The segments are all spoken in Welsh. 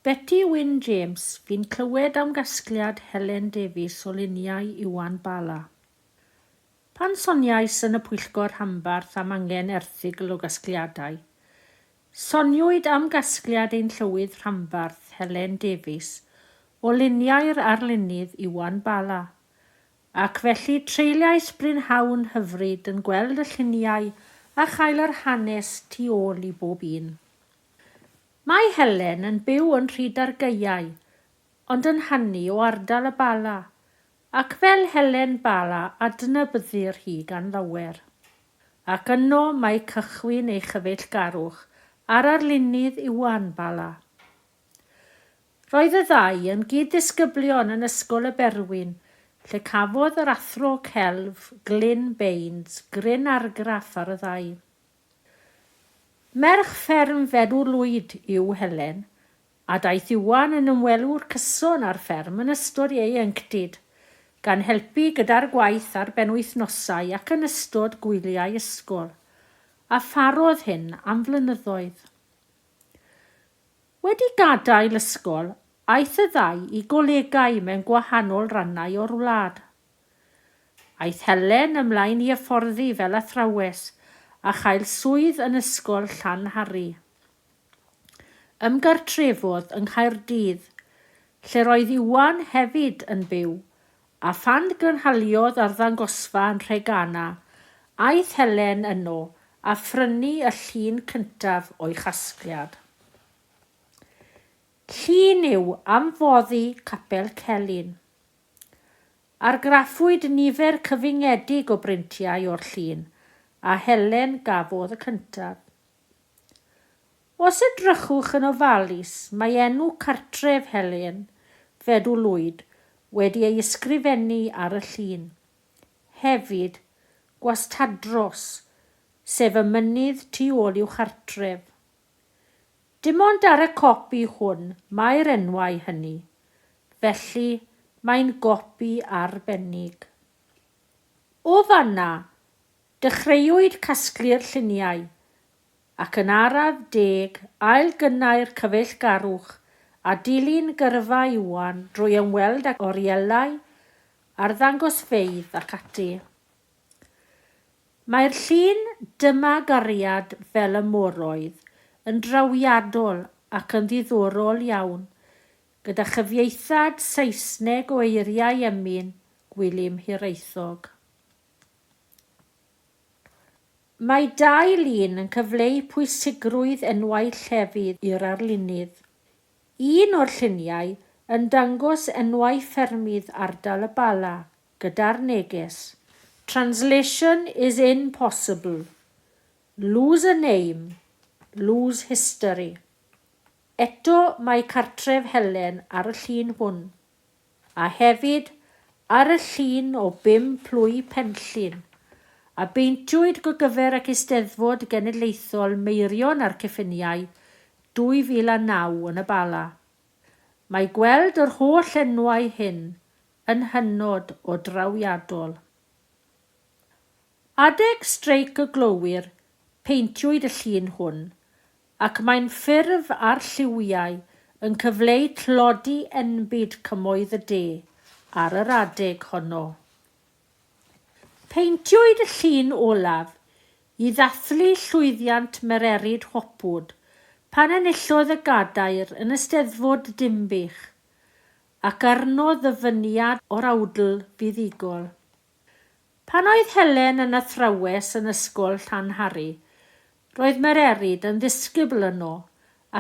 Beti Wyn James fu'n clywed am gasgliad Helen Davies o luniau Iwan Bala. Pan soniais yn y Pwyllgor Rhanbarth am angen erthygl o gasgliadau, soniwyd am gasgliad ein Llywydd Rhanbarth, Helen Davies, o luniau'r arlunydd Iwan Bala, ac felly treuliais brynhawn hyfryd yn gweld y lluniau a chael yr hanes tu ôl i bob un. Mae Helen yn byw yn Rhydargaeau, ond yn hanu o ardal y Bala, ac fel Helen Bala adnabyddir hi gan lawer. Ac yno mae cychwyn ei chyfeillgarwch â'r arlunydd Iwan Bala. Roedd y ddau yn gyd-ddisgyblion yn Ysgol y Berwyn, lle cafodd yr athro celf, Glyn Baines, gryn argraff ar y ddau. Merch fferm Fedw Lwyd yw Helen, a daeth Iwan yn ymwelwr cyson â'r fferm yn ystod ei ieuenctid, gan helpu gyda'r gwaith ar benwythnosau ac yn ystod gwyliau ysgol, a pharodd hyn am flynyddoedd. Wedi gadael ysgol, aeth y ddau i golegau mewn gwahanol rannau o'r wlad. Aeth Helen ymlaen i hyfforddi fel athrawes a chael swydd yn Ysgol Llanhari. Ymgartrefodd yng Nghaerdydd, lle'r oedd Iwan hefyd yn byw, a phan gynhaliodd arddangosfa yn Nhreganna, aeth Helen yno a phrynu y llun cyntaf o'i chasgliad. Llun yw am foddi Capel Celyn. Argraffwyd nifer cyfyngedig o brintiau o'r llun, a Helen gafodd y cyntaf. Os edrychwch yn ofalus, mae enw cartref Helen, Fedw Lwyd, wedi ei ysgrifennu ar y llun. Hefyd, Gwastadros, sef y mynydd tu ôl i'w chartref. Dim ond ar y copi hwn mae'r enwau hynny, felly mae'n gopi arbennig. O fan'na, dechreuwyd casglu'r lluniau, ac yn araf deg ail-gynnau'r cyfeillgarwch a dilyn gyrfa Iwan drwy ymweld ag orielau, arddangosfeydd ac ati. Mae'r llun 'Dyma Gariad Fel y Moroedd' yn drawiadol ac yn ddiddorol iawn, gyda chyfieithad Saesneg o eiriau emyn Gwilym Hiraethog. Mae dau lun yn cyfleu pwysigrwydd enwau llefydd i'r arlunydd. Un o'r lluniau yn dangos enwau ffermydd ardal y Bala, gyda'r neges, Translation is impossible. Lose a name, lose history. Eto mae cartref Helen ar y llun hwn. A hefyd ar y llun o bum plwy Penllyn, a beintiwyd gogyfer ac Eisteddfod Genedlaethol Meirion a'r Cyffiniau 2009 yn y Bala. Mae gweld yr holl enwau hyn yn hynod o drawiadol. Adeg streic y glowyr peintiwyd y llun hwn, ac mae'n ffurf a'r lliwiau yn cyfleu tlodi enbyd cymoedd y de ar yr adeg honno. Peintiwyd y llun olaf i ddathlu llwyddiant Mererid Hopwood pan enillodd y gadair yn Eisteddfod Dinbych, ac arno ddyfyniad o'r awdl fuddugol. Pan oedd Helen yn athrawes yn Ysgol Llanhari, roedd Mererid yn ddisgybl yno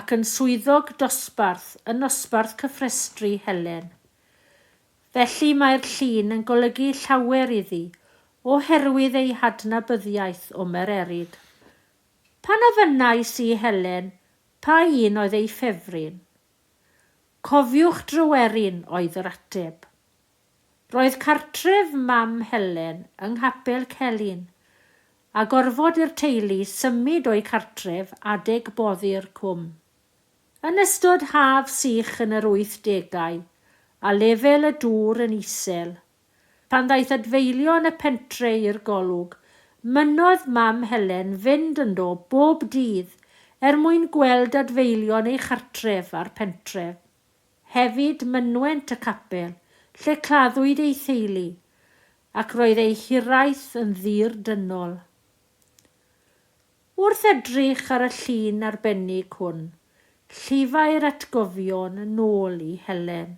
ac yn swyddog dosbarth yn nosbarth cyffrestru Helen. Felly mae'r llun yn golygu llawer iddi oherwydd ei hadnabyddiaeth o Mererid. Pan ofynnais i Helen pa un oedd ei ffefryn, Cofiwch Dryweryn oedd yr ateb. Roedd cartref mam Helen yng Nghapel Celyn, a gorfod i'r teulu symud o'u cartref adeg boddi'r cwm. Yn ystod haf sych yn yr wythdegau, a lefel y dŵr yn isel, pan ddaeth adfeilion y pentre i'r golwg, mynnodd mam Helen fynd ynddo bob dydd er mwyn gweld adfeilion ei chartref a'r pentref. Hefyd mynwent y capel lle claddwyd ei theulu, ac roedd ei hiraeth yn ddirdynnol. Wrth edrych ar y llun arbennig hwn, llifai'r atgofion yn ôl i Helen.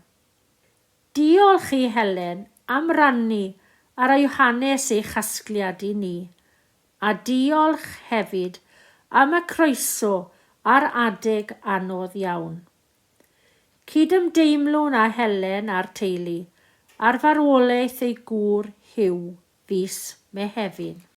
Diolch i Helen am rannu ar ei hanes ei chasgliad i ni, a diolch hefyd am y croeso ar adeg anodd iawn. Cydymdeimlwn â Helen a'r teulu ar farwolaeth ei gŵr Hugh fis Mehefin.